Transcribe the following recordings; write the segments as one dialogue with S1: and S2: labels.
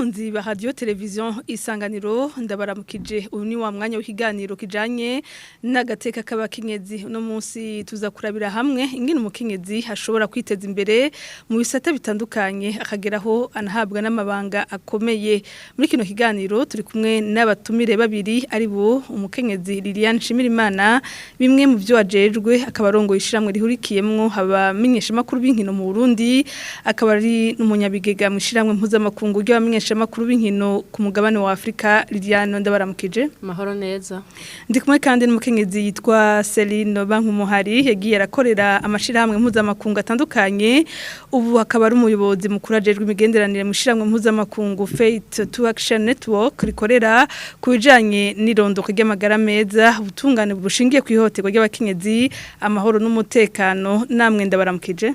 S1: Bakunzi ba radio television Isanganiro, ndabaramukije. Uyu ni wa mwanya w'ikiganiro kijanye n'agateka k'abakenyezi. Uno munsi tuza kurabira hamwe ingene umukenyezi ashobora kwiteza imbere mu bisata bitandukanye, akageraho anahabwa n'amabanga akomeye. Muri kino kiganiro turi kumwe n'abatumire babiri, ari bo umukenyezi Liliane Nshimirimana, bimwe mu byo ajejwe akaba arongoye ishiramwe rihurikiyemwo abamenyeshamakuru b'inkino mu Burundi, akaba ari n'umunyabigega mu ishiramwe mpuzamakungu ry'abamenyeshamakuru b'inkino ku mugabane wa Afrika. Liliane, ndabaramukije.
S2: Mahoro neza.
S1: Ndi kumwe kandi n'umukenyezi yitwa Celine Bankumuhari, yagiye arakorera amashirahamwe mpuzamakungu atandukanye, ubu akaba ari umuyobozi mukuru ajejwe imigenderanire mu ishiramwe mpuzamakungu Faith to Action Network, rikorera ku bijanye n'irondoka ry'amagara meza, ubutungane bushingiye ku ihohoterwa ry'abakenyezi, amahoro n'umutekano. Namwe ndabaramukije.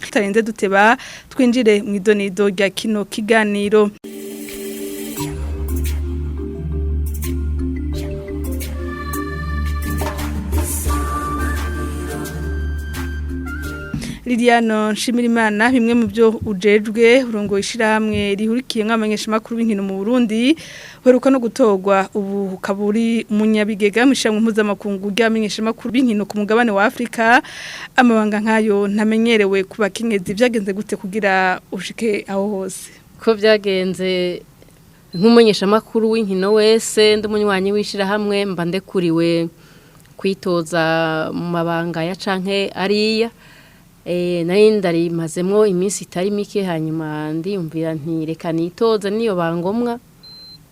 S1: Tutarenze duteba, twinjire mu idonido rya kino kiganiro. Liliano Nshimirimana, bimwe mu byo ujejwe, urongoye ishiramwe rihurikiye nk'abamenyeshamakuru b'inkino mu Burundi, uheruka no gutorwa, ubu ukaba uri umunyabigega mu ishiramwe mpuzamakungu ry'abamenyeshamakuru b'inkino ku mugabane wa Afrika. Amabanga nk'ayo ntamenyerewe ku bakenyezi. Byagenze gute kugira ushike aho hose?
S2: Ko byagenze, nk'umumenyeshamakuru w'inkino wese, ndi umunywanyi w'ishirahamwe, mba ndekuriwe kwitoza mu mabanga ya canke ariya. Nari ndarimazemwo iminsi itari mike, hanyuma ndiyumvira nti: "Reka nitoze, niyo bangomwa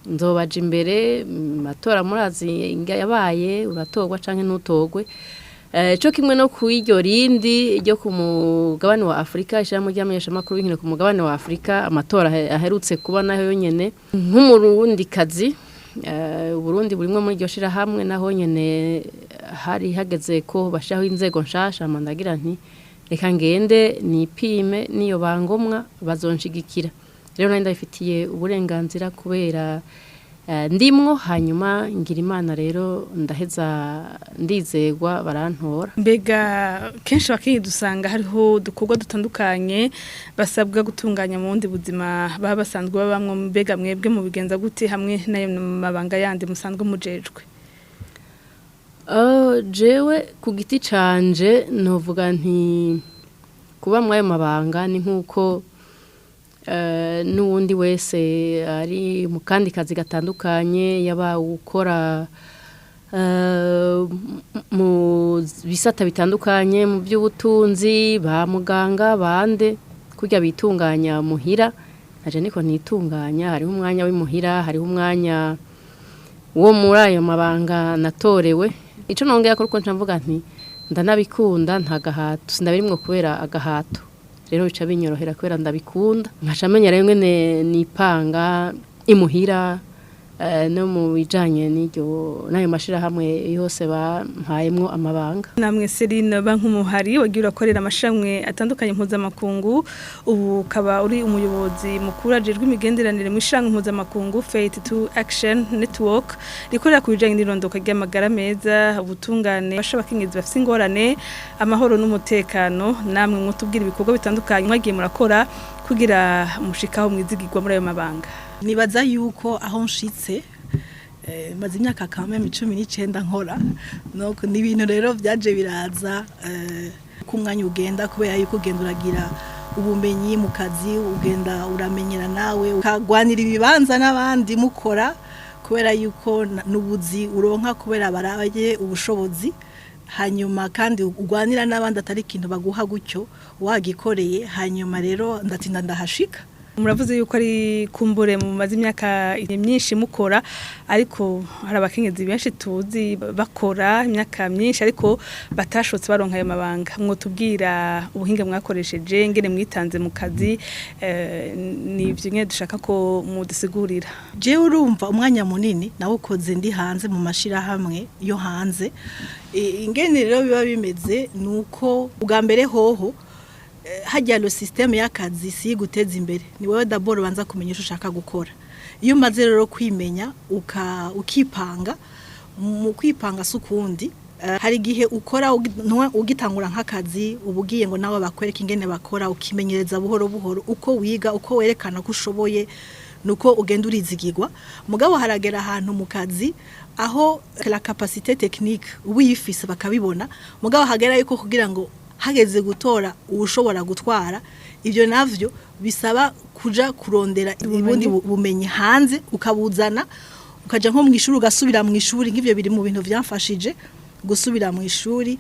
S2: nzobaja imbere mu matora." Murazi yabaye, uratorwa canke ntutorwe. Co kimwe no kw'iryo rindi ryo ku mugabane wa Afrika, ishirahamwe ry'abamenyeshamakuru b'inkino ku mugabane wa Afrika, amatora aherutse kuba nayo nyene, nk'umurundikazi, Uburundi burimwo muri iryo shirahamwe, naho nyene hari hageze ko bashiraho inzego nshasha. Hama ndagira nti: "Reka ngende nipime, niyo bangomwa bazonshigikira." Rero nari ndabifitiye uburenganzira kubera ndimwo. Hanyuma ngira Imana rero, ndaheza ndizegwa, barantora.
S1: Mbega kenshi abakenyezi dusanga hariho udukorwa dutandukanye basabwa gutunganya mu bundi buzima baba basanzwe babamwo. Mbega mwebwe mubigenza gute hamwe n'ayo mabanga yandi musanzwe mujejwe?
S2: Jewe ku giti canje novuga nti kuba muri ayo mabanga ni nk'uko n'uwundi wese ari mu kandi kazi gatandukanye, yaba ukora mu bisata bitandukanye, mu by'ubutunzi, ba muganga, bande, kurya bitunganya muhira, naje niko nitunganya. Hariho umwanya w'imuhira, hariho umwanya wo muri ayo mabanga natorewe. Ico nongera ko uko mvuga nti ndanabikunda, nta gahato, sindabirimwo kubera agahato. Rero bica binyorohera kubera ndabikunda, nkaca menya rero ngene nipanga imuhira no mu bijanye n'iryo n'ayo mashirahamwe yose bampayemwo amabanga.
S1: Namwe Celine Bankumuhari, wagiye urakorera amashirahamwe atandukanye mpuzamakungu, ubu ukaba uri umuyobozi mukuru ajejwe imigenderanire mu ishirahamwe mpuzamakungu Faith to Action Network, rikorera ku bijanye n'irondoka ry'amagara meza, ubutungane, bafasha abakenyezi bafise ingorane, amahoro n'umutekano. Namwe mwotubwira ibikorwa bitandukanye mwagiye murakora kugira mushikaho mwizigirwa muri ayo mabanga?
S3: Nibaza yuko aho nshitse, maze imyaka kameme 19 nkora. Donc ni ibintu rero byaje biraza ko umwanya ugenda, kubera yuko ugenda uragira ubumenyi mu kazi, ugenda uramenyera, nawe ukagwanira ibibanza n'abandi mukora, kubera yuko n'ubuzi uronka kubera barabaye ubushobozi, hanyuma kandi ugwanira n'abandi, atari ikintu baguha gutyo wagikoreye. Hanyuma rero ndatinda ndahashika.
S1: Muravuze yuko ari kumbure mu maze imyaka myinshi mukora, ariko hari abakenyezi benshi tuzi bakora imyaka myinshi ariko batashotse baronka ayo mabanga. Mwotubwira ubuhinga mwakoresheje, ngene mwitanze mu kazi? Ni ivyo nyene dushaka ko mudusigurira.
S3: Jewe urumva umwanya munini nawukoze ndi hanze, mu mashirahamwe yo hanze. Ingene rero biba bimeze nuko ubwa mbere hoho hajya le système y'akazi si guteza imbere, ni wowe d'abord ubanza kumenya icyo ushaka gukora. Iyo umaze rero kwimenya, ukipanga, mu kwipanga si ukundi, hari igihe ukora ugitangura nk'akazi, uba ugiye ngo nawe bakwereke ingene bakora, ukimenyereza buhoro buhoro, uko wiga, uko werekana ko ushoboye. Nuko ugenda urizigirwa, mugabo haragera ahantu mu kazi aho la capacité technique uyifise bakabibona, mugabo hagera yuko kugira ngo hageze gutora uwushobora gutwara, ibyo navyo bisaba kuja kurondera ubundi bumenyi hanze, ukabuzana, ukaja nko mu ishuri, ugasubira mu ishuri. Nk'ivyo biri mu bintu vyamfashije gusubira mu ishuri,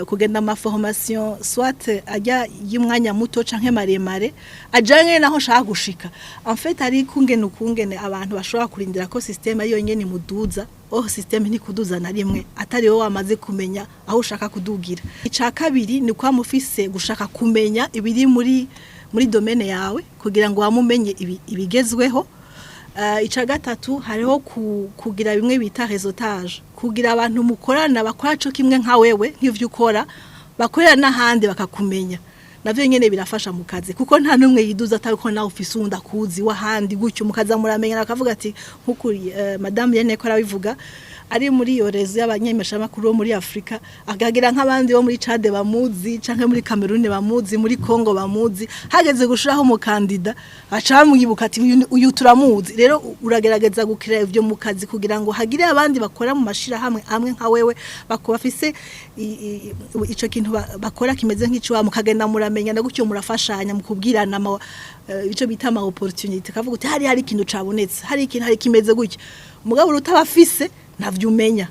S3: kugenda ama formation, soit ajya y'umwanya muto canke maremare, ajanye naho nshaka gushika. En fait, ari kungene ukungene abantu bashobora kurindira ko système ariyo nyene muduza. Oh, système ntikuduza na rimwe atari wowe wamaze kumenya aho ushaka kudugira. Ica kabiri ni kwa mufise gushaka kumenya ibiri muri domaine yawe kugira ngo wamumenye ibigezweho. Ica gatatu, hariho kugira bimwe bita réseautage, kugira abantu mukorana bakora co kimwe nka wewe, nk'ivyo ukora, bakorera n'ahandi bakakumenya. Navyo nyene birafasha mu kazi, kuko nta numwe yiduza atari ko nawe ufise uwundi akuzi w'ahandi, gutyo mukaza muramenyana, akavuga ati nk'ukuri madame Yene ko arabivuga, ari muri iyo réseau y'abanyemeshamakuru bo muri Afrika, akagira nk'abandi bo muri Chad bamuzi, canke muri Cameroon bamuzi, muri Congo bamuzi. Hageze gushiraho umukandida, aca bamwibuka ati uyu turamuzi. Rero uragerageza gukira ivyo mu kazi kugira ngo hagire abandi bakora mu mashirahamwe amwe nka wewe, bakuba bafise ico kintu bakora kimeze nk'ico, mukagenda muramenyana gutyo, murafashanya mu kubwirana ico bita ama opportunité, kavuga uti hari ikintu cabonetse, hari ikintu, hari kimeze gutyo. Mugabo utabafise ntavyo umenya.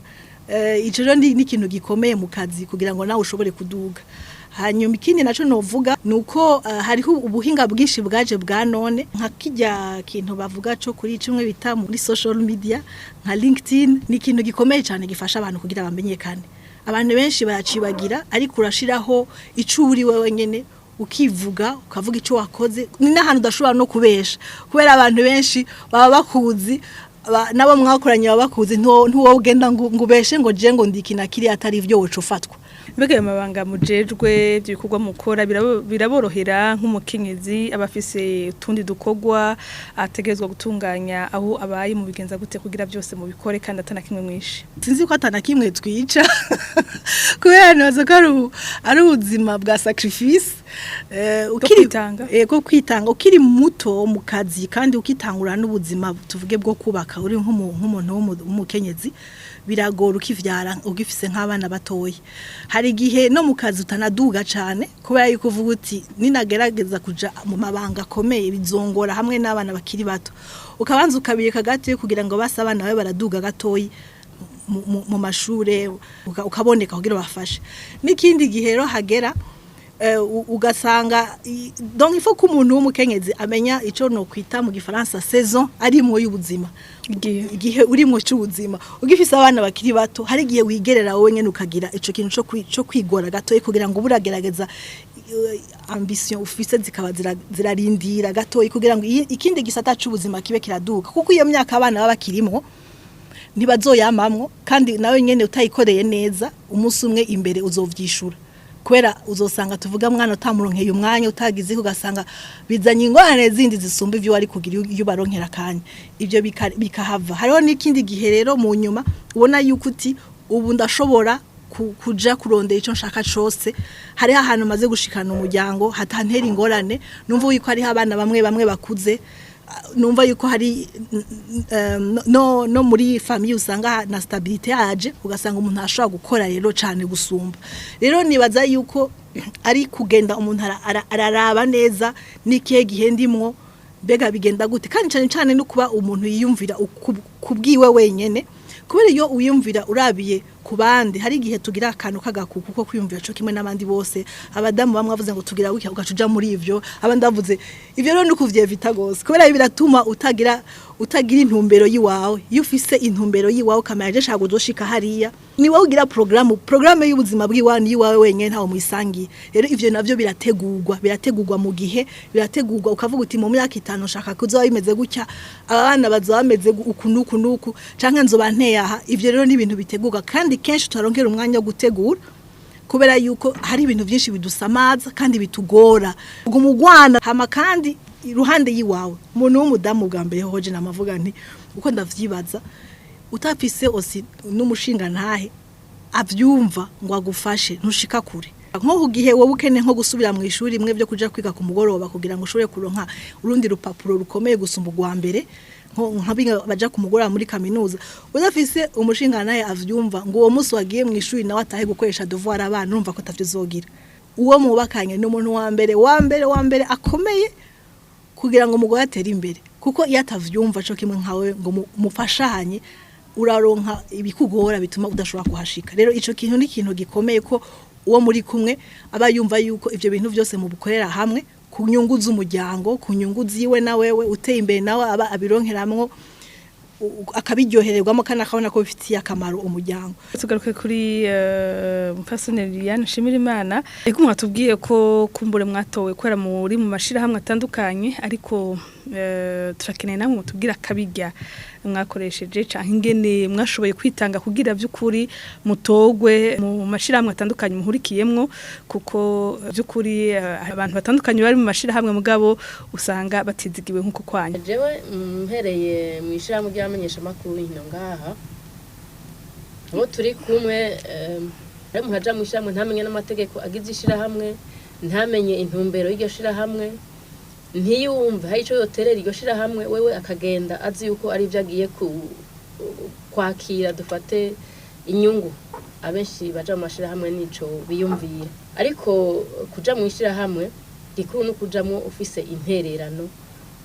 S3: Ico rero ni ikintu gikomeye mu kazi kugira ngo nawe ushobore kuduga. Hanyuma ikindi naco novuga nuko hariho ubuhinga bwinshi bwaje bwa none, nka kijya kintu bavuga co kuri cimwe bita muri social media nka LinkedIn. Ni ikintu gikomeye cyane gifasha abantu kugira bamenyekane. Abantu benshi baracibagira, ariko urashiraho ico uri wewe nyene, ukivuga, ukavuga ico wakoze. Ni n'ahantu udashobora no kubesha, kubera abantu benshi baba bakuzi, nabo mwakoranye baba bakuzi. Ntuwo ugenda ngo ubeshe ngo je ngo ndiki na kiriya atari ivyo, woca ufatwa.
S1: Mbega ayo mabanga mujejwe, ibyo bikorwa mukora, biraborohera nk'umukenyezi aba afise utundi dukorwa ategerezwa gutunganya aho abaye? Mubigenza gute kugira byose mubikore kandi atana kimwe mwishe?
S3: Sinzi ko atana kimwe twica, kubera nibaza ko ari ubuzima bwa sacrifice, ukiri
S1: kwitanga.
S3: Bwo kwitanga ukiri muto mu kazi, kandi ukitangura n'ubuzima tuvuge bwo kubaka uri nk'umuntu w'umukenyezi, biragora ukivyara ugifise nk'abana batoya. Hari igihe no mu kazi utanaduga cane, kubera yuko uvuga uti ninagerageza kuja mu mabanga akomeye bizongora hamwe n'abana bakiri bato. Ukabanza ukabireka gatoyi kugira ngo base abana babe baraduga gatoyi mu mashure, ukaboneka kugira bafashe. N'ikindi gihe rero hagera ugasanga donc il faut ko umuntu w'umukenyezi amenya ico no kwita mu gifaransa saison arimwo y'ubuzima.
S1: Igihe.
S3: Igihe urimwo c'ubuzima, ugifise abana bakiri bato, hari igihe wigerera wowe nyene ukagira ico kintu co kwigora gatoyi kugira ngo uburagerageza ambition ufise zikaba zirarindira gatoyi kugira ngo ikindi gisata c'ubuzima kibe kiraduka, kuko iyo myaka abana baba bakirimwo ntibazoyamamwo, kandi nawe nyene utayikoreye neza, umunsi umwe imbere uzovyishura, kubera uzosanga tuvuga mwana utamuronkeye umwanya, utagize, ugasanga bizanye ingorane zindi zisumba ivyo wari kugira iyo baronkera akanya. Ivyo bikahava. Hariho n'ikindi gihe rero mu nyuma ubona yuko uti ubu ndashobora kuja kurondera ico nshaka cose, hariho ahantu maze gushikana umuryango hatantera ingorane, numva yuko hariho abana bamwe bamwe bakuze, numva yuko hari no muri famille usanga na stabilité yaje, ugasanga umuntu ashobora gukora rero cyane gusumba. Rero nibaza yuko ari kugenda umuntu araraba neza n'ikihe gihe ndimwo, mbega bigenda gute, kandi cyane cyane no kuba umuntu yiyumvira kubwiwe wenyene, kubera iyo uyumvira urabiye ku bandi, hari igihe tugira akantu k'agakuku ko kwiyumvira co kimwe n'abandi bose. Abadamu bamwe bavuze ngo tugira gutya, ugaca uja muri ivyo, abandi bavuze ivyo. Rero ni ukuvyevita gose, kubera biratuma utagira intumbero yiwawe. Iyo ufise intumbero yiwawe, ukamenya je nshaka kuzoshika hariya, ni wowe ugira programme y'ubuzima bw'iwawe, ni iwawe wenyene, ntawe muyisangiye. Rero ivyo navyo birategurwa mu gihe, birategurwa ukavuga uti mu myaka 5 nshaka kuzoba bimeze gutya, aba bana bazoba bameze uku nuku nuku, canke nzoba nteye aha. Ivyo rero ni ibintu bitegurwa, kandi kenshi turaronkera umwanya wo gutegura, kubera yuko hari ibintu byinshi bidusamaza kandi bitugora umugwana. Hama kandi iruhande yiwawe, umuntu w'umudamu bwa mbere hoje namavuga nti uko ndavyibaza, utafise osi n'umushinga ntahe avyumva ngo agufashe, ntushika kure. Nko ku gihe wowe ukeneye nko gusubira mu ishuri imwe byo kuja kwiga ku mugoroba kugira ngo ushobore kuronka urundi rupapuro rukomeye gusumba urwa mbere, nka binga baja ku mugoroba muri kaminuza, udafise umushinga naye avyumva ngo uwo munsi wagiye mu ishuri nawe atahe gukoresha devoir abana, urumva ko atavyizogira. Uwo mubakanye ni umuntu wa mbere wa mbere wa mbere akomeye kugira ngo umugore atere imbere, kuko iyo atavyumva co kimwe nkawe ngo mufashanye, uraronka ibikugora bituma udashobora kuhashika. Rero ico kintu ni ikintu gikomeye ko uwo muri kumwe aba yumva yuko ivyo bintu byose mubukorera hamwe ku nyungu z'umuryango, ku nyungu ziwe, na wewe uteye imbere nawe aba abironkeramwo akabiryohererwamo kandi akabona ko bifitiye akamaro umuryango.
S1: Tugaruke kuri Mupfasoni Liliane Nshimirimana. Ego, mwatubwiye ko kumbure mwatowe kubera muri mu mashirahamwe atandukanye, ariko turakeneye namwe mutubwira akabirya mwakoresheje canke ingene mwashoboye kwitanga kugira vy'ukuri mutogwe mu mashirahamwe atandukanye muhurikiyemwo, kuko vy'ukuri abantu batandukanye bari mu mashirahamwe mugabo usanga batizigiwe nk'uko kwanyu.
S2: Jewe mpereye mu ishirahamwe ry'abamenyeshamakuru inkino ngaha, abo turi kumwe, hari umuntu aja mu ishirahamwe ntamenye n'amategeko agize ishirahamwe, ntamenye intumbero y'iryo shirahamwe, ntiyumve hari ico yoterera iryo shirahamwe. Wewe akagenda azi yuko ari ivyo agiye kwakira, dufate inyungu. Abenshi baja mu mashirahamwe nico biyumvira, ariko kuja mu ishirahamwe gikuru ni ukujamwo ufise intererano,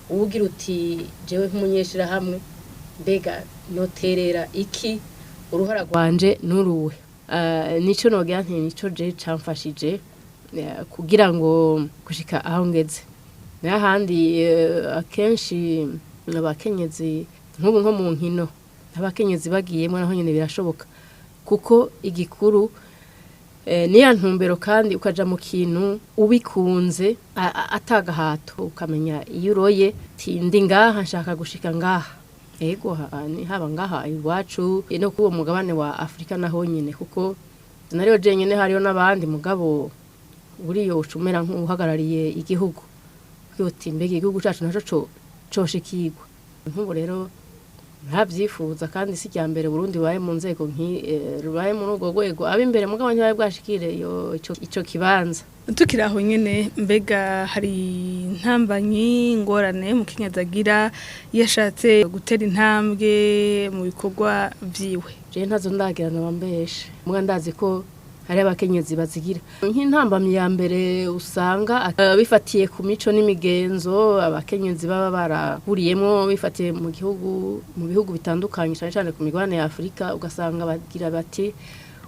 S2: ugira uti: "Jewe nk'umunyeshirahamwe, mbega noterera iki? Uruhara rwanje nuruwe?" Nico nogira nti nico je camfashije kugira ngo gushika aho ngeze. N'ahandi akenshi abakenyezi, nk'ubu nko mu nkino, abakenyezi bagiyemo naho nyene birashoboka, kuko igikuru niya ntumbero, kandi ukaja mu kintu ubikunze, atagahato, ukamenya iyo uroye ti ndi ngaha nshaka gushika ngaha. Ego, haba ngaha iwacu no kuwo mugabane wa Afrika naho nyene, kuko nariyo jenyene, hariyo n'abandi, mugabo buriyo ucumera nk'uhagarariye igihugu, uti: "Mbega igihugu cacu naco coshikirwa?" Nk'ubu rero ntabyifuza, kandi si irya mbere Burundi bubaye mu nzego rubaye muri urwo rwego ab'imbere, mugabo ntibabe bwashikire ico kibanza.
S1: Tukiri aho nyene, mbega hari intambanyi, ingorane umukenyezi agira iyo ashatse gutera intambwe mu bikorwa vyiwe?
S2: Jewe ntazo ndagira nabambeshe, muga ndazi ko hari abakenyezi bazigira. Nk'intambamyi ya mbere usanga bifatiye ku mico n'imigenzo abakenyezi baba barahuriyemwo, bifatiye mu gihugu, mu bihugu bitandukanye, cyane cyane ku migabane ya Afurika, ugasanga bagira bati: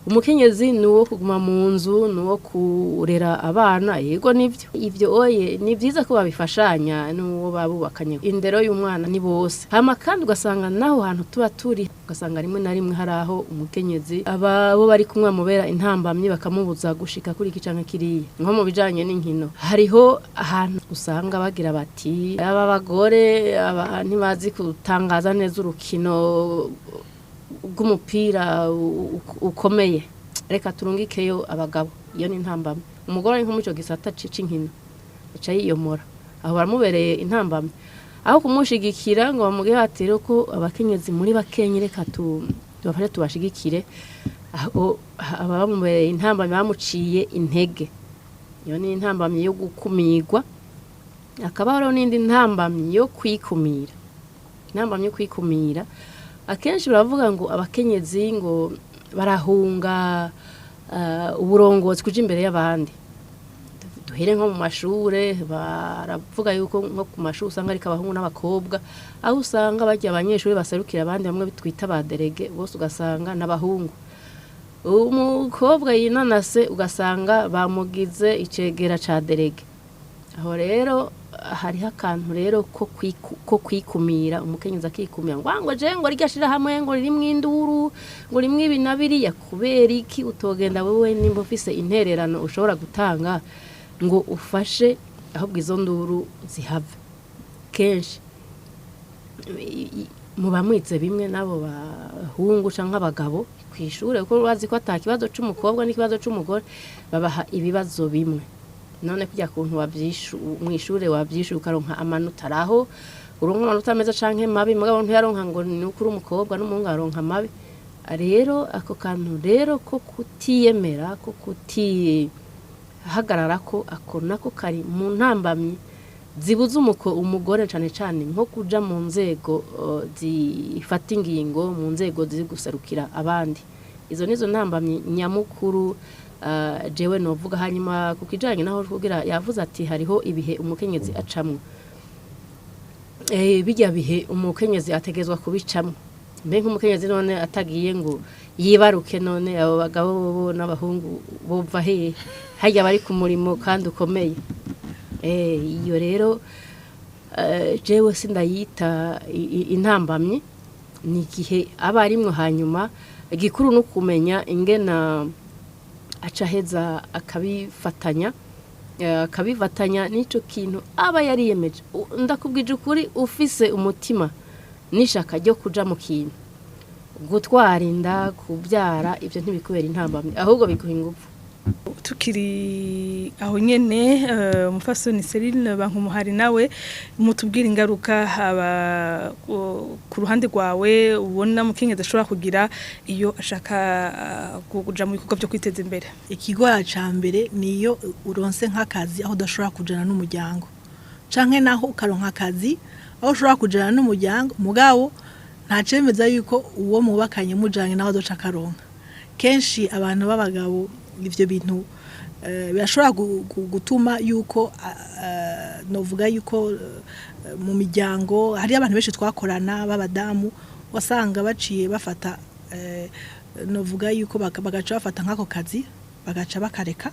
S2: "Umukenyezi ni uwo kuguma mu nzu, ni uwo kurera abana." Yego, nivyo ivyo oye ni vyiza ko babifashanya n'uwo babubakanye, indero y'umwana ni bose. Hama kandi ugasanga naho hantu tuba turi, ugasanga rimwe na rimwe hari aho umukenyezi aba bo bari kumwe bamubera intambamyi, bakamubuza gushika kuri iki canke kiriya. Nko mu bijanye n'inkino, hariho ahantu usanga bagira bati: "Aba bagore aba ntibazi gutangaza neza urukino rw'umupira ukomeye, reka turungikeyo abagabo." Iyo ni intambamyi. Umugore ari nko muri ico gisata c'inkino aca yiyomora, aho baramubereye intambamyi, aho kumushigikira ngo bamubwire bati: "Rero ko abakenyezi muri bakenyi, reka tubafashe tubashigikire." Aho aba bamubereye intambamyi, bamuciye intege. Iyo ni intambamyi yo gukumirwa. Hakaba hariho n'indi ntambamyi yo kwikumira. Intambamyi yo kwikumira, akenshi baravuga ngo abakenyezi ngo barahunga uburongozi, kuja imbere y'abandi. Duhere nko mu mashure, baravuga yuko nko ku mashuri usanga ariko abahungu n'abakobwa, aho usanga barya abanyeshuri baserukira abandi, bamwe twita ba délégués, bose ugasanga n'abahungu. Umukobwa yinanase ugasanga bamugize icegera ca délégué. Aho rero hariho akantu rero ko kwikumira, umukenyezi akikumira ngo je ngo rirya shirahamwe ngo ririmwo induru, ngo rimwe ibi na biriya. Kubera iki utogenda wewe nimba ufise intererano ushobora gutanga ngo ufashe ahubwo izo nduru zihave? Kenshi muba mwize bimwe n'abo bahungu canke abagabo kw'ishure, kuko bazi ko ata kibazo c'umukobwa n'ikibazo c'umugore, babaha ibibazo bimwe. None kurya kuntu mw'ishure wavyishuye ukaronka amanota, araho uronka amanota meza canke mabi, mugabo ntuyaronka ngo ni uko uri umukobwa, n'umuhungu aronka mabi. Rero ako kantu rero ko kutiyemera, ko kuti ahagarara ko ako nako kari mu ntambamyi zibuza umugore cyane cyane nko kuja mu nzego zifata ingingo, mu nzego ziri guserukira abandi. Izo nizo ntambamyi nyamukuru jewe novuga. Hanyuma ku kijanye naho kugira yavuze ati hariho ibihe umukenyezi acamwo, bijya bihe umukenyezi ategezwa kubicamwo. Mbe nk'umukenyezi none atagiye ngo yibaruke, none abo bagabo bo n'abahungu bova hehe harya bari ku murimo kandi ukomeye? Iyo rero jewe sindayita intambamyi, ni igihe aba arimwo. Hanyuma igikuru no kumenya ingena aca aheza akabifatanya, akabifatanya n'ico kintu aba yariyemeje. Ndakubwije ukuri, ufise umutima n'ishaka ryo kuja mu kintu, gutwara inda, kubyara, ibyo ntibikubera intambamyi, ahubwo biguha ingufu.
S1: Tukiri aho nyene, umufasoni Celine Bankumuhari, nawe mutubwira ingaruka aba ku ruhande rwawe ubona mukenyezi ashobora kugira iyo ashaka kuja mu bikorwa byo kwiteza imbere.
S3: Ikigora ca mbere niyo uronse nk'akazi aho udashobora kujana n'umuryango, canke naho ukaronka akazi aho ushobora kujana n'umuryango, mugabo nta cemeza yuko uwo mubakanye mujanye nawe azoca akaronka. Kenshi abantu b'abagabo ivyo bintu birashobora gutuma yuko novuga yuko mu miryango hari abantu benshi twakorana b'abadamu wasanga baciye bafata novuga yuko bagaca bafata nk'ako kazi bagaca bakareka,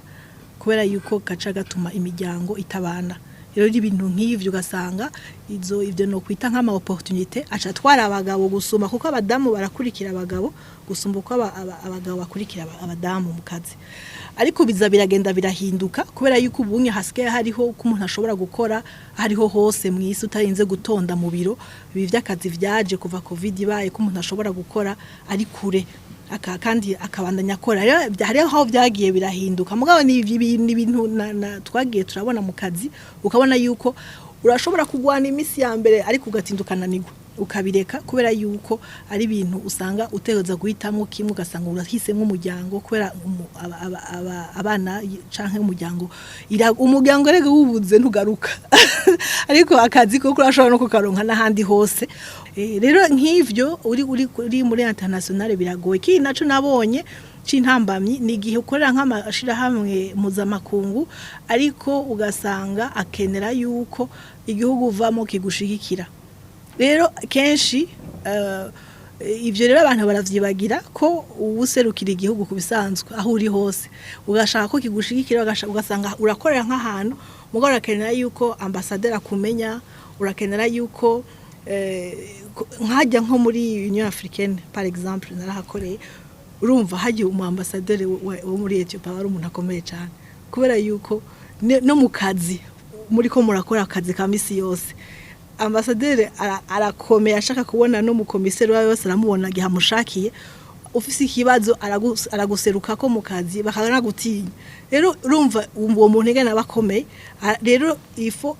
S3: kubera yuko gaca gatuma imiryango itabana. Rero ibintu nk'ivyo ugasanga izo ivyo no kwita nk'ama opportunité aca atwara abagabo gusumba, kuko abadamu barakurikira abagabo gusumba uko abagabo bakurikira abadamu mu kazi. Ariko biza biragenda birahinduka, kubera yuko ubunye hasigaye hariho ko umuntu ashobora gukora hariho hose mu isi utarinze gutonda mu biro. Ibi vy'akazi vyaje kuva Covid ibaye, ko umuntu ashobora gukora ari kure aka kandi akabandanya akora. Rero hariho aho byagiye birahinduka, mugabo ni ibintu twagiye turabona mu kazi, ukabona yuko urashobora kugwana iminsi ya mbere ariko ugatinda ukananirwa ukabireka, kubera yuko ari ibintu usanga utegereza guhitamwo kimwe, ugasanga urahisemwo umuryango kubera abana canke umuryango. Umuryango rega wubuze ntugaruka, ariko akazi ko urashobora no kukaronka n'ahandi hose. Rero nk'ivyo uri muri international biragoye. Ikindi naco nabonye c'intambamyi ni igihe ukorera nk'amashirahamwe mpuzamakungu, ariko ugasanga akenera yuko igihugu uvamo kigushigikira. Rero kenshi ivyo rero abantu baravyibagira ko uwuserukira igihugu ku bisanzwe aho uri hose ugashaka ko kigushigikira, ugasanga urakorera nk'ahantu, mugabo urakenera yuko ambasaderi akumenya, urakenera yuko nkajya nko muri Union Africaine par exemple, narahakoreye, urumva hagiye umu ambassadeur wo muri Ethiopia wari umuntu akomeye cyane, kubera yuko no mu kazi muri ko murakora akazi ka misi yose, ambasaderi arakomeye, ashaka kubona no mu komiseri wawe wese aramubona igihe amushakiye. Ufise ikibazo araguseruka ko mu kazi bakanagutinya. Rero urumva uwo muntu ingene aba akomeye. Rero ifo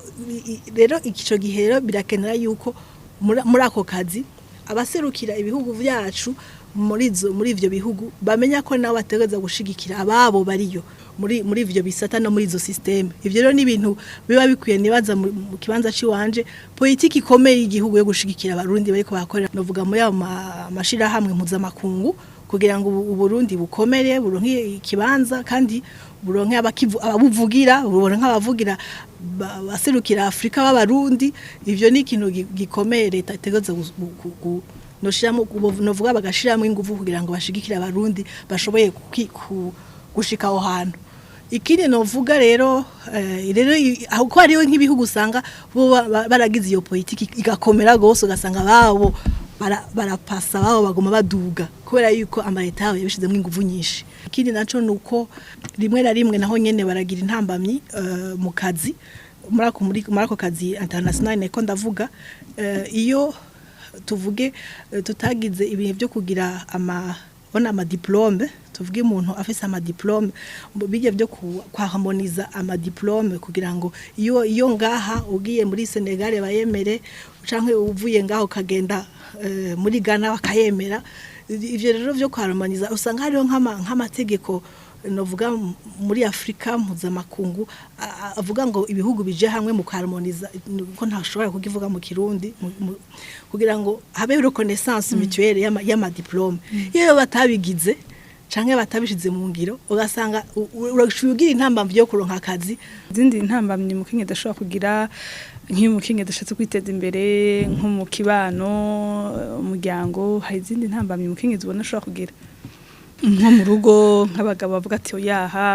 S3: rero ico gihe rero birakenera yuko muri ako kazi abaserukira ibihugu vyacu muri ivyo bihugu bamenya ko nabo bategereza gushigikira ababo bariyo muri ivyo bisata no muri izo système. Ivyo rero ni ibintu biba bikwiye, nibaza mu kibanza ciwanje, politiki ikomeye y'igihugu yo gushigikira abarundi bariko bakorera, novuga muri ayo mashirahamwe mpuzamakungu, kugira ngo Uburundi bukomere, buronke ikibanza kandi buronke ababuvugira, buronke abavugira baserukira Afrika b'abarundi. Ivyo ni ikintu gikomeye leta itegereza noshiramo, novuga bagashiramo ingufu kugira ngo bashigikire abarundi bashoboye gushika aho hantu. Ikindi novuga rero rero aho ko hariho nk'ibihugu usanga bo baragize iyo politiki igakomera gose, ugasanga babo barapasa, babo baguma baduga kubera yuko amaleta yabo yabishizemo ingufu nyinshi. Ikindi naco nuko rimwe na rimwe naho nyene baragira intambamyi mu kazi, muri ako kazi international niko ndavuga, iyo tuvuge tutagize ibihe byo kugira ama bona ama diplôme, tuvuge umuntu afise ama diplôme, bijya byo kwaharmoniza ama diplôme kugira ngo iyo ngaha ugiye muri Senegal bayemere, canke uvuye ngaho ukagenda muri Ghana bakayemera. Ivyo rero byo kwaharmoniza usanga hariho nk'amategeko Novuga muri Afrika mpuzamakungu avuga ngo ibihugu bije hamwe mu harmoniza, ko ntashobora kukivuga mu Kirundi, kugira ngo habe reconnaissance mutuelle y'ama diplôme. Iyo batabigize canke batabishize mu ngiro, ugasanga urashugira intambamyi yo kuronka akazi.
S1: Izindi ntambamyi umukenyezi adashobora kugira, nk'iyo umukenyezi ashatse kwiteza imbere nko mu kibano, umuryango, hari izindi ntambamyi umukenyezi ubona ashobora kugira nko mu rugo, nk'abagabo bavuga ati: "Oyaha,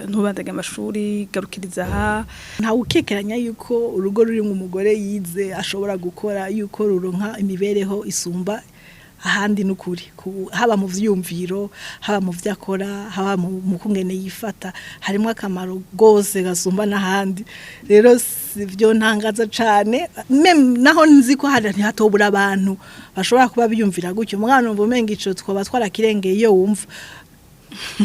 S1: ntubandage amashuri, garukiriza aha"?
S3: Ntawe ukekeranya yuko urugo rurimo umugore yize ashobora gukora, yuko ruronka imibereho isumba ahandi. N'ukuri, haba mu vyiyumviro, haba mu vyo akora, haba mu kungene yifata, harimo akamaro gose gasumba n'ahandi. Rero sivyo ntangaza cane, même naho nzi ko hari ntihatobura abantu bashobora kuba biyumvira gutyo. Umwana umva umenga ico twoba twarakirengeye, iyo wumva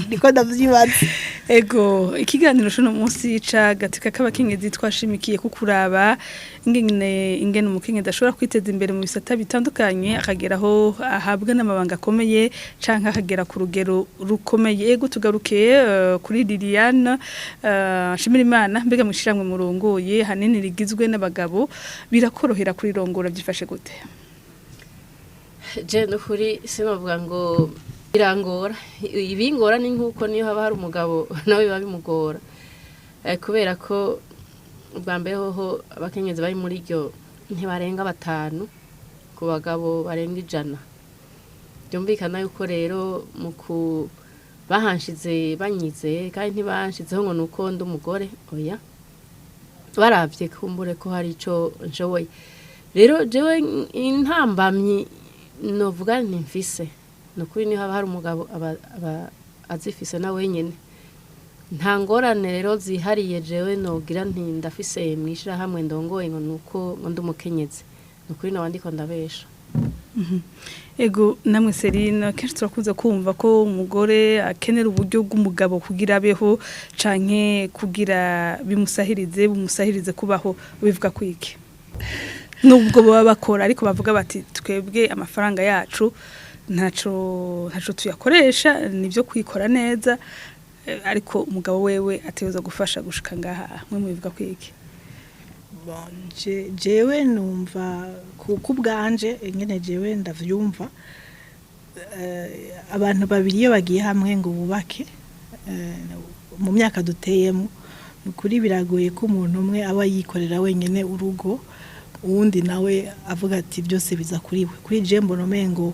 S3: niko ndavyibaza.
S1: Ego, ikiganiro cuno munsi c'agateka k'abakenyezi twashimikiye ku kuraba ingene umukenyezi ashobora kwiteza imbere mu bisata bitandukanye, akageraho ahabwa n'amabanga akomeye canke akagera ku rugero rukomeye. Ego, tugaruke kuri Liliane Nshimirimana. Mbega mwishirahamwe murongoye hanini rigizwe n'abagabo, birakorohera kurirongora? Byifashe gute?
S2: Je nukuri sinavuga ngo birangora. Ibingora ni nkuko niyo haba hari umugabo nawe biba bimugora. Kubera ko ubwa mbere hoho abakenyezi bari muri iryo ntibarenga 5 ku bagabo barenga 100. Byumvikana yuko rero mu ku bahanshize banyize, kandi ntibanshizeho ngo nuko ndi umugore, oya, baravye kumbure ko hari ico nshoboye. Rero jewe intambamyi novuga nti mfise, nukuri niho haba hari umugabo aba azifise na wenyene. Nta ngorane rero zihariye jewe nogira nti ndafise mwishirahamwe ndongoye ngo nuko ngo ndi umukenyezi. Nukuri nawe ndiko ndabesha.
S1: Ego, namwe Serine, kenshi turakunze kumva ko umugore akenera uburyo bw'umugabo kugira abeho canke kugira bimusahirize kubaho. Bivuga kwiki, nubwo baba bakora ariko bavuga bati: "Twebwe amafaranga yacu ntaco tuyakoresha, nivyo kwikora neza, ariko umugabo wewe ategerezwa gufasha gushika ngaha"? Mwe mubivuga kwiki?
S3: Bon, jewe numva ku bwanje ingene jewe ndavyumva, abantu babiri iyo bagiye hamwe ngo bubake, mu myaka duteyemo, ni ukuri biragoye ko umuntu umwe aba yikorera wenyine urugo, uwundi nawe avuga ati byose biza kuri we. Kuri je mbona umengo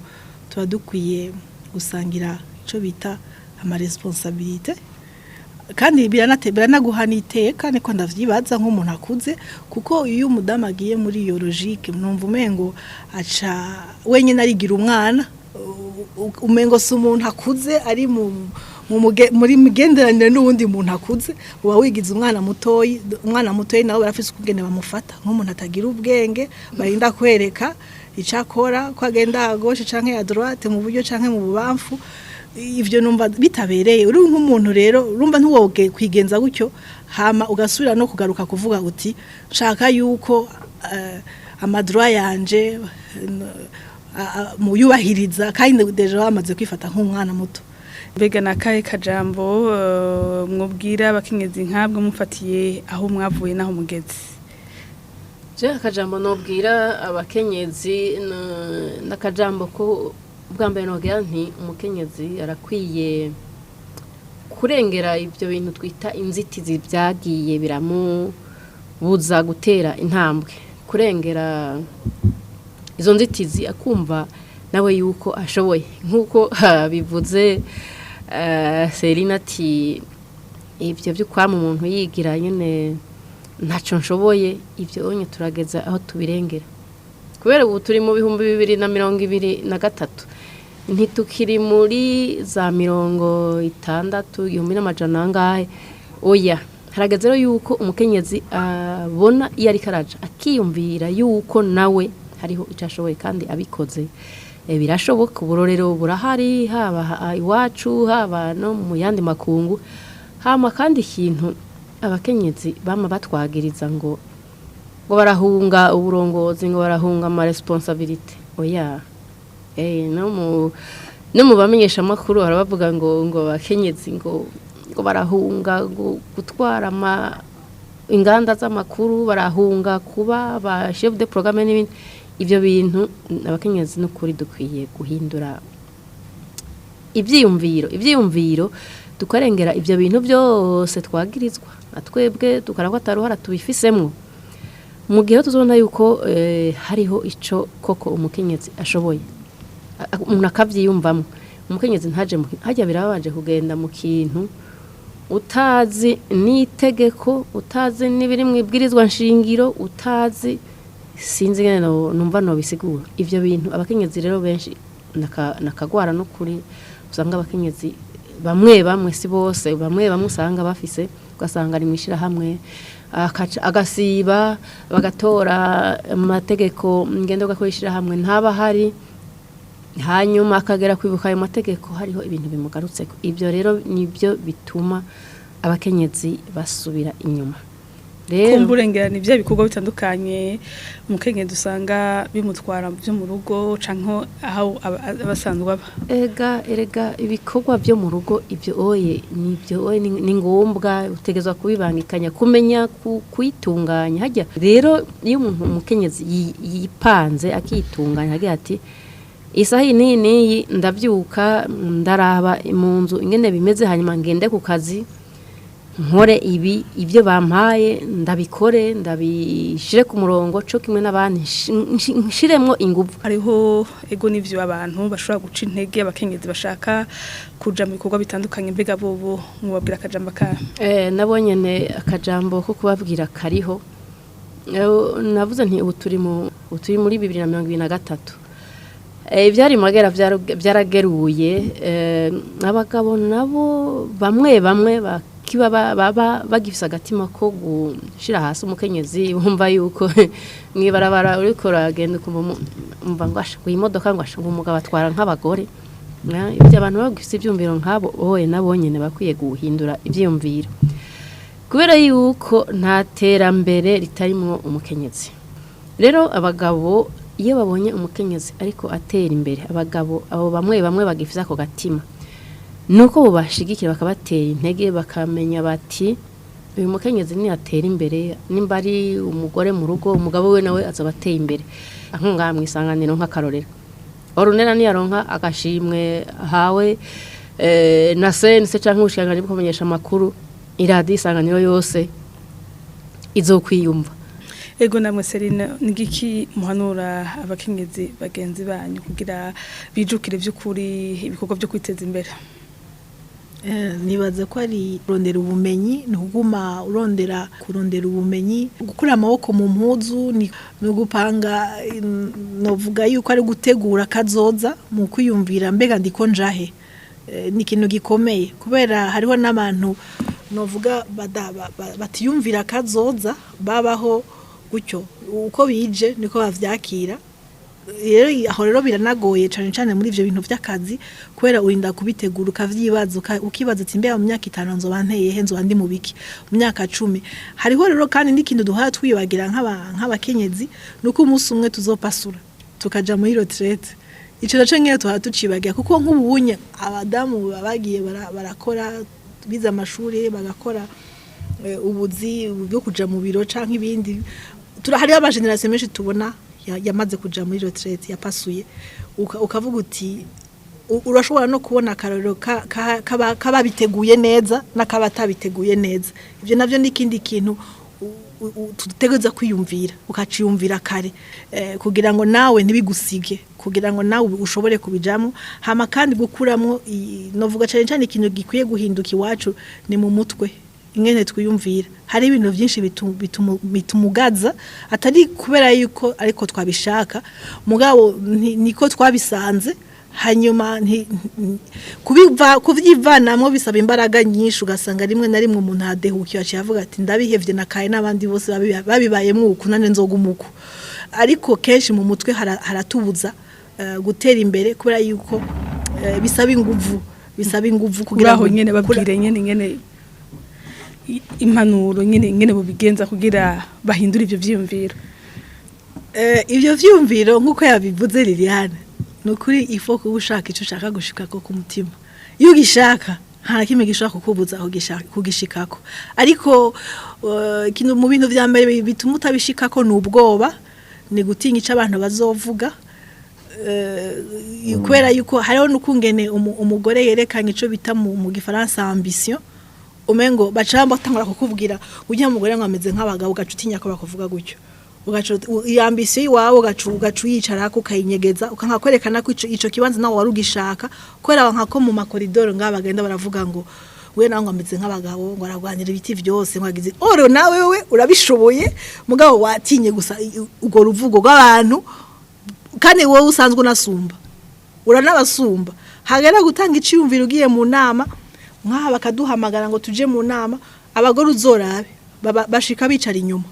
S3: tuba dukwiye gusangira ico bita ama responsabilité, kandi biranaguha n'iteka. Niko ndavyibaza nk'umuntu akuze, kuko iyo umudamu agiye muri iyo logique, numva umengo aca wenyine arigira umwana, umengo si umuntu akuze ari muri migenderanire n'uwundi muntu akuze. Uba wigize umwana mutoyi. Umwana mutoyi nawe barafise ukungene bamufata nk'umuntu atagira ubwenge, barinda kwereka icyo akora, ko agenda à gauche canke à droite, mu buryo canke mu bubamfu. Ivyo numva bitabereye uri nk'umuntu. Rero urumva ntiwoge kwigenza gutyo, hama ugasubira no kugaruka kuvuga uti: "Nshaka yuko ama droits yanje muyubahiriza", kandi déjà bamaze kwifata nk'umwana muto.
S1: Mbega ni akahe kajambo mwubwira abakenyezi nkabwo, mufatiye aho mwavuye n'aho mugeze?
S2: Je akajambo nobwira abakenyezi n'akajambo ko bwa mbere nogira nti umukenyezi arakwiye kurengera ibyo bintu twita inzitizi byagiye biramubuza gutera intambwe, kurengera izo nzitizi, akumva nawe yuko ashoboye. Nk'uko bivuze Serina ati ibyo byo kwama umuntu yigira nyine ntacyo nshoboye, ibyo onye turageza aho tubirengera, kubera ubu turi mu 2023, ntitukiri muri za 60, 1100 angahe, oya. Harageze rero yuko umukenyezi abona iyo ariko araja, akiyumvira yuko nawe hariho icyo ashoboye kandi abikoze birashoboka. Uburorero burahari, haba iwacu, haba no mu yandi makungu. Hama kandi ikintu abakenyezi bama batwagiriza ngo barahunga uburongozi, ngo barahunga ama responsabilité, oya. No mu No mu bamenyeshamakuru barabavuga ngo abakenyezi ngo barahunga gutwara inganda z'amakuru, barahunga kuba ba chef de programme n'ibindi. Ivyo bintu abakenyezi n'ukuri dukwiye guhindura ivyiyumviro tukarengera ivyo bintu byose twagirizwa, atwebwe tukarako ataruhara tubifisemwo. Mu gihe tuzobona yuko hariho ico koko umukenyezi ashoboye, umuntu akavyiyumvamwo, umukenyezi ntaje hajya birabanje kugenda mu kintu utazi n'itegeko, utazi n'ibiri mu ibwirizwa nshingiro, utazi sinzi ngene numva no bisigura ivyo bintu. Abakenyezi rero benshi nakagwara no kuri usanga abakenyezi bamwe bamwe, si bose, bamwe bamwe usanga bafise, ugasanga ari mwishira hamwe agasiba bagatora amategeko ngendo gakorishira hamwe ntaba hari, hanyuma akagera kwibuka ayo mategeko hariho ibintu bimugarutseko. Ibyo rero nibyo bituma abakenyezi basubira inyuma. Rero
S1: kumburengera ni bya bikorwa bitandukanye umukenyezi usanga bimutwara byo mu rugo canke aho abasanzwe aba.
S2: Erega ibikorwa byo mu rugo ibyo oye nibyo oye ni ngombwa, utegezwa kubibangikanya, kumenya kwitunganya. Hajya rero iyo umuntu umukenyezi yipanze akitunganya agira ati isaha iyi n'iyi ndabyuka ndaraba mu nzu ingene bimeze, hanyuma ngende ku kazi nkore ibi, ibyo bampaye ndabikore, ndabishire ku murongo co kimwe n'abandi, nshiremwo inguvu.
S1: Hariho ego n'ivyo abantu bashobora guca intege abakenyezi bashaka kuja mu bikorwa bitandukanye, mbega bobo mwababwira akajambo ka?
S2: Nabo nyene akajambo ko kubabwira kariho. Navuze nti ubu turi muri 2023. Ivyari magera byarageruye, abagabo nabo bamwe bamwe bakiba baba bagifise agatima ko gushira hasi umukenyezi, bumva yuko mwibarabara uriko uragenda ukumva umva ngo asha imodoka ngo asha umugabo atwara nk'abagore. Ibyo abantu bagifise ivyumviro nk'abo oye nabo nyene bakwiye guhindura ivyiyumviro, kubera yuko nta terambere ritarimwo umukenyezi. Rero abagabo iyo babonye umukenyezi ariko atera imbere, abagabo abo bamwe bamwe bagifise ako gatima nuko bobashigikira bakabatera intege, bakamenya bati uyu mukenyezi ni atera imbere, nimba ari umugore mu rugo umugabo we nawe azoba ateye imbere. Nkunga mwisanganiro nk'akarorero, Orunera niyaronka agashimwe hawe na sense canke ubushikiranganji bwo kumenyesha amakuru, iradiyo Isanganiro yose izokwiyumva.
S1: Ego namwe Serine, nigiki muhanura abakenyezi bagenzi banyu kugira bijukire vy'ukuri ibikorwa byo kwiteza imbere?
S3: Nibaza ko ari kurondera ubumenyi, ni ukuguma urondera kurondera ubumenyi, gukura amaboko mu mpuzu, ni ugupanga, novuga yuko ari gutegura kazoza mu kwiyumvira mbega ndiko njahe. Ni ikintu gikomeye kubera hariho n'abantu novuga batiyumvira kazoza, babaho gutyo uko bije niko bavyakira. Rero aho rero biranagoye cane cane muri ivyo bintu vy'akazi, kubera urinda kubitegura ukavyibaza, ukibaza ati mbega mu myaka 5 nzoba nteye he, nzoba ndi mu biki mu myaka 10. Hariho rero kandi n'ikintu duhora twibagira nk'abakenyezi, nuko umunsi umwe tuzopasura tukaja muri retraite. Ico naco nyene tuhora tucibagira, kuko nk'ubunye abadamu bagiye barakora bize amashuri, bagakora ubuzi bwo kuja mu biro canke ibindi. Hariho ama generation menshi tubona yamaze kuja muri retraite yapasuye, ukavuga uti urashobora no kubona akarorero kababiteguye neza n'akabatabiteguye neza. Ivyo navyo ni ikindi kintu tutegereza kwiyumvira, ukaciyumvira kare, kugira ngo nawe ntibigusige, kugira ngo nawe ushobore kubijamo. Hama kandi gukuramwo novuga cane cane ikintu gikwiye guhinduka iwacu ni mu mutwe ingene twiyumvira. Hari ibintu byinshi bitumugaza, atari kubera yuko ariko twabishaka, mugabo niko twabisanze. Hanyuma kuvyivanamwo bisaba imbaraga nyinshi, ugasanga rimwe na rimwe umuntu adehukiye aciye avuga ati ndabihevye nakaye n'abandi bose babibayemwo uku nane nzogumuko. Ariko kenshi mu mutwe haratubuza gutera imbere, kubera yuko bisaba inguvu, bisaba inguvu
S1: kugira aho nyene babwire nyene nyene impanuro nyene nyene bubigenza kugira bahindure ivyo vyiyumviro.
S3: Ivyo vyiyumviro nkuko yabivuze Liliane, Ni ukuri ifo kuba ushaka icyo ushaka gushikako ku mutima. Iyo ugishaka nta kimwe gishobora kukubuza kugishikako. Ariko ikintu mu bintu vya mbere bituma utabishikako ni ubwoba, ni gutinya ico abantu bazovuga. Kubera yuko hariho n'ukungene umugore yerekanye ico bita mu gifaransa ambition, umengo baca batangura kukubwira ujya mugore ngo ameze nk'abagabo, ugaca utinya ko bakuvuga gutyo, ugaca iyo ambition iwawe ugaca uyicarako, ukayinyegeza, ukanka kwerekana ko ico kibanza nawe wari ugishaka, kubera nka ko mu makoridoro ngaha bagenda baravuga ngo we nawe ngo ameze nk'abagabo, ngo aragwanira ibiti vyose, ngo agize oro, nawe we urabishoboye, mugabo watinye gusa urwo ruvugo rw'abantu. Kandi wowe usanzwe unasumba, uranabasumba. Hagera gutanga iciyumviro ugiye mu nama nk'aha, bakaduhamagara ngo tuje mu nama, abagore uzorabe bashika bicara inyuma,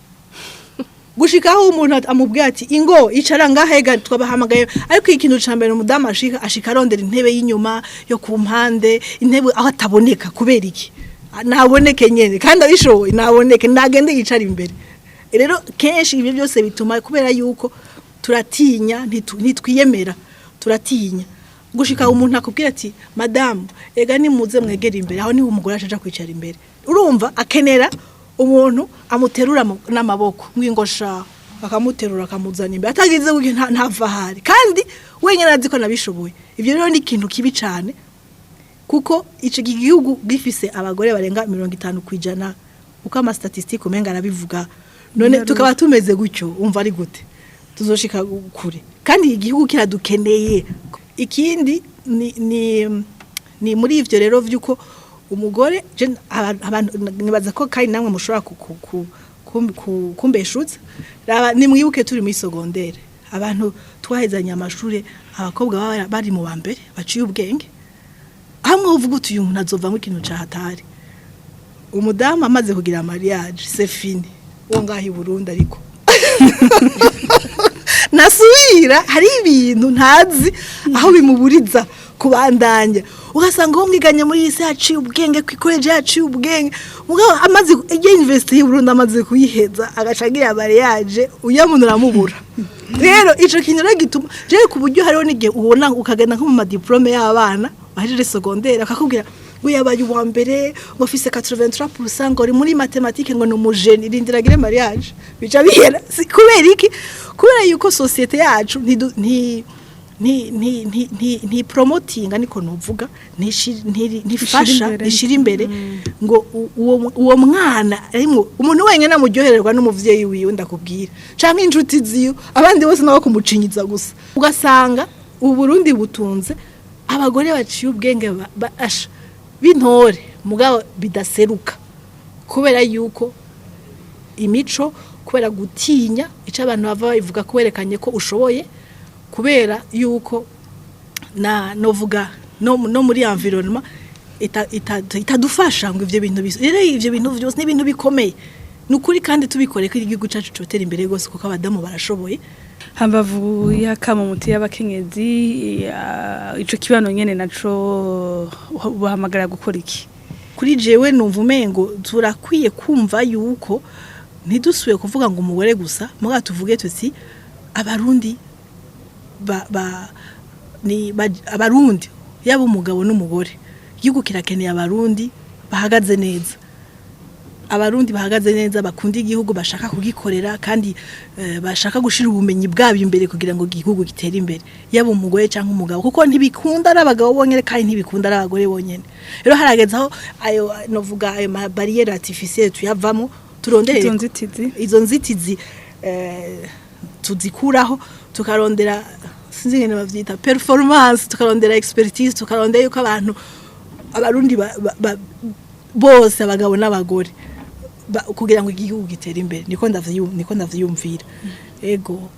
S3: gushika aho umuntu amubwiye ati: "Ingo icara ngaha, twabahamagaye." Ariko ikintu ca mbere umudamu ashika arondera intebe y'inyuma yo ku mpande, intebe aho ataboneka. Kubera iki? Ntaboneke nyene, kandi abishoboye ntaboneke, nagende yicara imbere. Rero kenshi ibyo byose bituma kubera yuko turatinya, ntitwiyemera, turatinya gushika umuntu akubwira ati: "Madamu, ega nimuze mwegere imbere." Aho niho umugore ashaja kwicara imbere. Urumva akenera umuntu amuterura n'amaboko, mwingosha, akamuterura akamuzana imbere, atagize gutyo ntava ahari, kandi wenyine azi ko nabishoboye. Ibyo rero ni ikintu kibi cane, kuko ico gihugu gifise abagore barenga 50%, uko ama statistiques umenga arabivuga. None tukaba tumeze gutyo, umva ari gute tuzoshika kure kandi igihugu kiradukeneye? Ikindi ni muri ivyo rero vyuko umugore abantu nibaza ko kandi namwe mushobora kumbeshuza. Raba, nimwibuke turi muri secondaire, abantu twahezanye amashure, abakobwa baba bari mu ba mbere baciye ubwenge, hamwe uvuga uti: "Uyu muntu azovamwo ikintu ca hatari." Umudamu amaze kugira mariage, c'est fini, wo ngaho i Burundi. Ariko nasubira, hari ibintu ntazi aho bimuburiza kubandanya, ugasanga uwo mwiganye muri iyi si yaciye ubwenge, kwikoreje yaciye ubwenge, mugabo amaze iyo university y'u Burundi amaze kuyiheza, agaca agira mariage, uya muntu uramubura. Rero ico kintu rero gituma je ku buryo hariho n'igihe ubona ukagenda nko mu ma diplômes y'abana bahejeje secondaire, akakubwira ngo yabaye uwa mbere, ngo afise 83%, ngo ari muri mathématiques, ngo ni umu génie. Rindira agire mariage, bica bihera. Kubera iki? Kubera yuko société yacu nti nti nti nti nti nti promotinga, niko nuvuga, ntifasha
S1: imbere.
S3: Nishira imbere ngo uwo mwana arimwo umuntu wenyine amuryohererwa n'umuvyeyi wiwe, ndakubwira, canke inshuti ziwe, abandi bose nabo kumucinyiza gusa. Ugasanga Uburundi butunze abagore baciye ubwenge asha b'intore, mugabo bidaseruka kubera yuko imico, kubera gutinya ico abantu bava babivuga, kuwerekanye ko ushoboye, kubera yuko na novuga no muri environnement itadufasha ngo ivyo bintu rero ivyo bintu vyose ni ibintu bikomeye nukuri, kandi tubikore ko igihugu cacu cotera imbere gose, kuko abadamu barashoboye.
S1: Hambavu y'akamo muti y'abakenyezi, ico kibano nyene naco bahamagara gukora iki?
S3: Kuri jewe numva umengo turakwiye kumva yuko ntidusubiye kuvuga ngo umugore gusa, muga tuvuge tuti Abarundi ba, ba, ni ba, Abarundi yaba umugabo n'umugore, igihugu kirakeneye Abarundi bahagaze neza, Abarundi bahagaze neza, bakunda igihugu, bashaka kugikorera, kandi bashaka gushira ubumenyi bwabo imbere kugira ngo igihugu gitere imbere, yaba umugore cyangwa umugabo, kuko ntibikunda ari abagabo bonyene kandi ntibikunda ari abagore bonyene. Rero harageze aho ayo novuga ayo ma barrières artificielles tuyavamo, turondere
S1: izo nzitizi.
S3: Izo nzitizi tuzikuraho, tukarondera, sinzi ingene bavyita, performance, tukarondera expertise, tukarondera yuko abantu Abarundi bose, abagabo n'abagore, kugira ngo igihugu gitere imbere. Niko ndavyiyumvira, ego.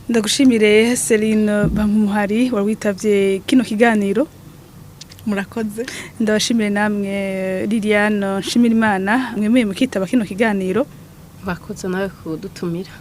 S1: Ndagushimire Celine Bankumuhari wari witavye kino kiganiro.
S3: Murakoze.
S1: Ndabashimire namwe Liliane Nshimirimana mwemeye mukitaba kino kiganiro.
S2: Bakoze nawe kudutumira.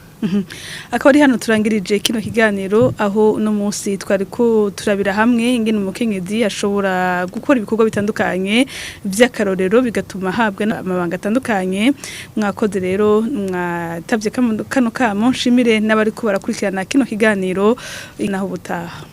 S1: Akaba ari hano turangirije kino kiganiro, aho uno munsi twari ko turabira hamwe ingene umukenyezi ashobora gukora ibikorwa bitandukanye vy'akarorero, bigatuma ahabwa amabanga atandukanye. Mwakoze rero mwatavye kano kamo. Nshimire n'abariko barakurikirana kino kiganiro, naho ubutaha.